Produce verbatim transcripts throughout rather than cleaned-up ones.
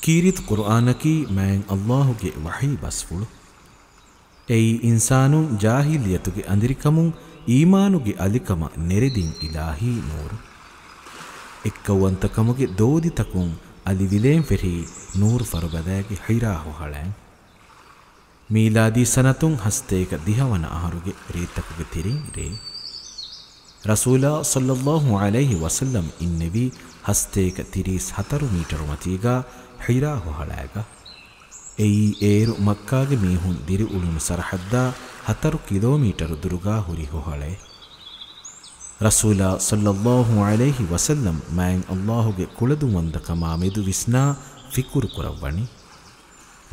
ކީރިތި ޤުރުއާނަކީ މާތް ﷲ ގެ ވަޙީ ބަސްފުޅު. އެއީ އިންސާނުން ޖާހިލިއްޔަތުގެ އަނދިރިކަމުން އީމާނުގެ އަލިކަމަށް ނެރެދިން އިލާހީ ނޫރު. އެއްކައުވަންތަކަމުގެ ދޯދިތަކުން އަލިވިލޭން ފެށީ ނޫރު ފަރުބަދައިގެ ޙިރާ ހޮހަޅައިން. މީލާދީ ސަނަތުން ހަސަތޭކަ ދިހަވަނަ އަހަރުގެ ރޭތަކުގެ ތެރެއިން ރޭ. ރަސޫލާ ޞައްލައްލާހު ޢަލައިހި ވަސައްލަމް އިންނެވީ ހަސަތޭކަ ތިރީސް ހަތަރު މީޓަރު މަތީގާ ޙިރާ ހޮހަޅައިގަ. އެއީ އޭރު މައްކާގެ މީހުން ދިރިއުޅުނު ސަރަޙައްދާ ހަތަރު ކިލޯމީޓަރު ދުރުގާ ހުރި ހޮހަޅެއް. ރަސޫލާ ޞައްލައްލާހު ޢަލައިހި ވަސައްލަމް މާތް ﷲ ގެ ކުޅަދުންވަންދަކަމާ މެދު ވިސްނާ ފިކުރު ކުރައްވަނީ.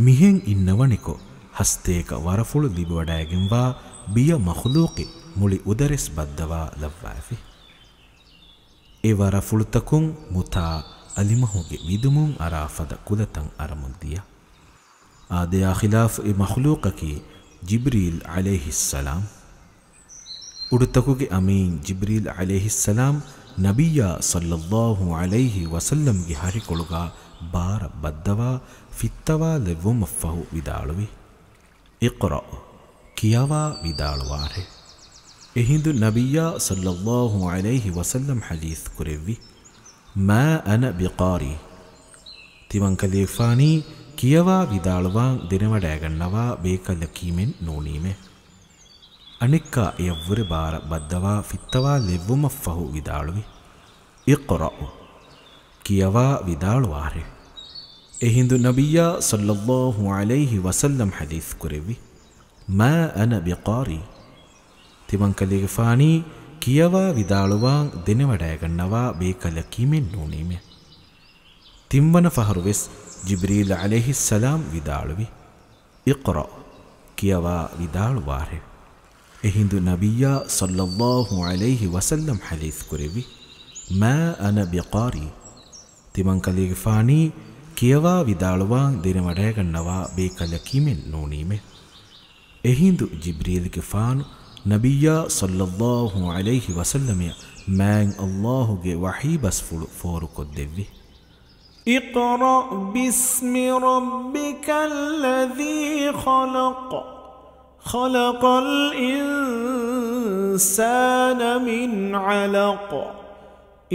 މިހެން އިންނަވަނިކޮށް، ހަސަތޭކަ ވަރަފުޅު ލިބިވަޑައިގެންވާ ބިޔަ މަޚްލޫޤެއް މުޅި އުދަރެސް ބައްދަވާ ލައްވައިފި. އެ ވަރަފުޅުތަކުން މުތާ އަލިމަހުގެ ވިދުމުން އަރާ ފަދަ ކުލަތައް އަރަމުން ދިޔަ. އާދަޔާ ޚިލާފު އެ މަޚްލޫޤަކީ ޖިބްރީލް ޢަލައިހިއްސަލާމް. އުޑުތަކުގެ އަމީން ޖިބްރީލް ޢަލައިހިއްސަލާމް ނަބިއްޔާ ޞައްލައްލާހު ޢަލައިހި ވަސައްލަމްގެ ހަށިކޮޅުގާ ބާރަށް ބައްދަވާ ފިއްތަވާލެއްވުމަށްފަހު ވިދާޅުވި، "اقرأ، ކިޔަވާ ވިދާޅުވާށޭ." އެހިނދު ނަބިއްޔާ ޞައްލައްލާހު ޢަލައިހި ވަސައްލަމް ޙަދީޘް ކުރެއްވި، "ما أنا بقارئ، ތިމަންކަލޭގެފާނީ ކިޔަވާ ވިދާޅުވާން ދެނެވަޑައިގަންނަވާ ބޭކަލަކީމެއް ނޫނީމެ." އަނެއްކާ އެޔަށްވުރެ ބާރަށް ބައްދަވާ ފިއްތަވާލެއްވުމަށްފަހު ވިދާޅުވި، "اقرأ، ކިޔަވާ ވިދާޅުވާށޭ." އެހިނދު ނަބިއްޔާ ޞައްލައްލާހު ޢަލައިހި ވަސައްލަމް ޙަދީޘް ކުރެއްވި، "ما أنا بقارئ، ތިމަންކަލޭގެފާނީ ކިޔަވާ ވިދާޅުވާން ދެނެވަޑައިގަންނަވާ ބޭކަލަކީމެއް ނޫނީމެ." ތިންވަނަ ފަހަރުވެސް ޖިބްރީލް ޢަލައިހިއްސަލާމް ވިދާޅުވި، "اقرأ، ކިޔަވާ ވިދާޅުވާށޭ." އެހިނދު ނަބިއްޔާ ޞައްލައްލާހު ޢަލައިހި ވަސައްލަމް ޙަދީޘް ކުރެއްވި، "ما أنا بقارئ، ތިމަންކަލޭގެފާނީ ކިޔަވާ ވިދާޅުވާން ދެނެވަޑައިގަންނަވާ ބޭކަލަކީމެއް ނޫނީމެ." އެހިނދު ޖިބްރީލްގެފާނު ނަބިއްޔާ ޞައްލައްލާހު ޢަލައިހި ވަސައްލަމަށް މާތް ﷲ ގެ ވަޙީ ބަސްފުޅު ފޯރުކޮށްދެއްވި، اقرأ باسم ربك الذي خلق، خلق الإنسان من علق،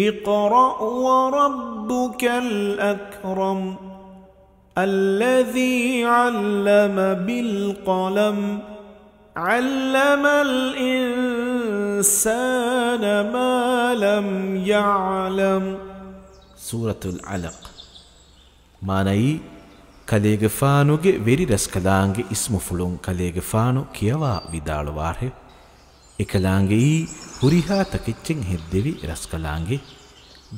اقرأ وربك الأكرم، الذي علم بالقلم، علم الإنسان ما لم يعلم. ސޫރަތުލް ޢަލަޤް. މާނައީ، ކަލޭގެފާނުގެ ވެރި ރަސްކަލާނގެ އިސްމުފުޅުން ކަލޭގެފާނު ކިޔަވާ ވިދާޅުވާށޭ. އެކަލާނގެއީ ހުރިހާ ތަކެއްޗެއް ހެއްދެވި ރަސްކަލާނގެ.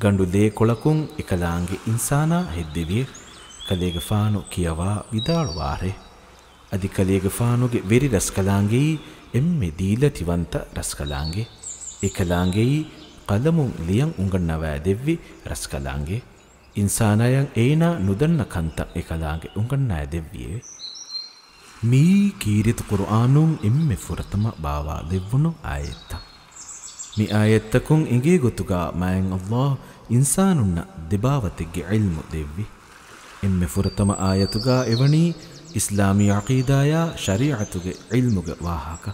ގަނޑު ލޭކޮޅަކުން އެކަލާނގެ އިންސާނާ ހެއްދެވިއޭ. ކަލޭގެފާނު ކިޔަވާ ވިދާޅުވާށޭ. އަދި ކަލޭގެފާނުގެ ވެރި ރަސްކަލާނގެއީ އެންމެ ދީލަތިވަންތަ ރަސްކަލާނގެ. އެކަލާނގެއީ ޤަލަމުން ލިޔަން އުނގަންނަވައިދެއްވި ރަސްކަލާނގެ. އިންސާނާޔަށް އޭނާ ނުދަންނަ ކަންތައް އެކަލާނގެ އުނގަންނައިދެއްވިއެވެ. މިއީ ކީރިތި ޤުރުއާނުން އެންމެ ފުރަތަމަ ބާވާލެއްވުނު އާޔަތްތައް. މި އާޔަތްތަކުން އެނގޭ ގޮތުގާ މާތް ﷲ އިންސާނުންނަށް ދެބާވަތެއްގެ ޢިލްމު ދެއްވި. އެންމެ ފުރަތަމަ އާޔަތުގާ އެވަނީ އިސްލާމީ ޢަޤީދާޔާ ޝަރީޢަތުގެ ޢިލްމުގެ ވާހަކަ.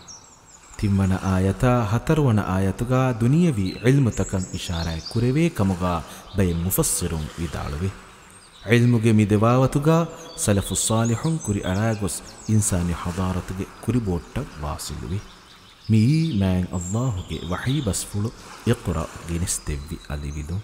ތިންވަނަ އާޔަތާ ހަތަރުވަނަ އާޔަތުގާ ދުނިޔަވީ ޢިލްމުތަކަށް އިޝާރާތް ކުރެވޭ ކަމުގާ ބައެއް މުފައްސިރުން ވިދާޅުވޭ. ޢިލްމުގެ މި ދެބާވަތުގާ ސަލަފުއް ޞާލިޙުން ކުރިއަރާގޮސް އިންސާނީ ޙަޟާރަތުގެ ކުރިބޯޓްޓަށް ވާޞިލުވި. މިއީ މާތް ﷲ ގެ ވަޙީ ބަސްފުޅު އިޤްރަ ގެނެސްދެއްވި އަލިވިލުން.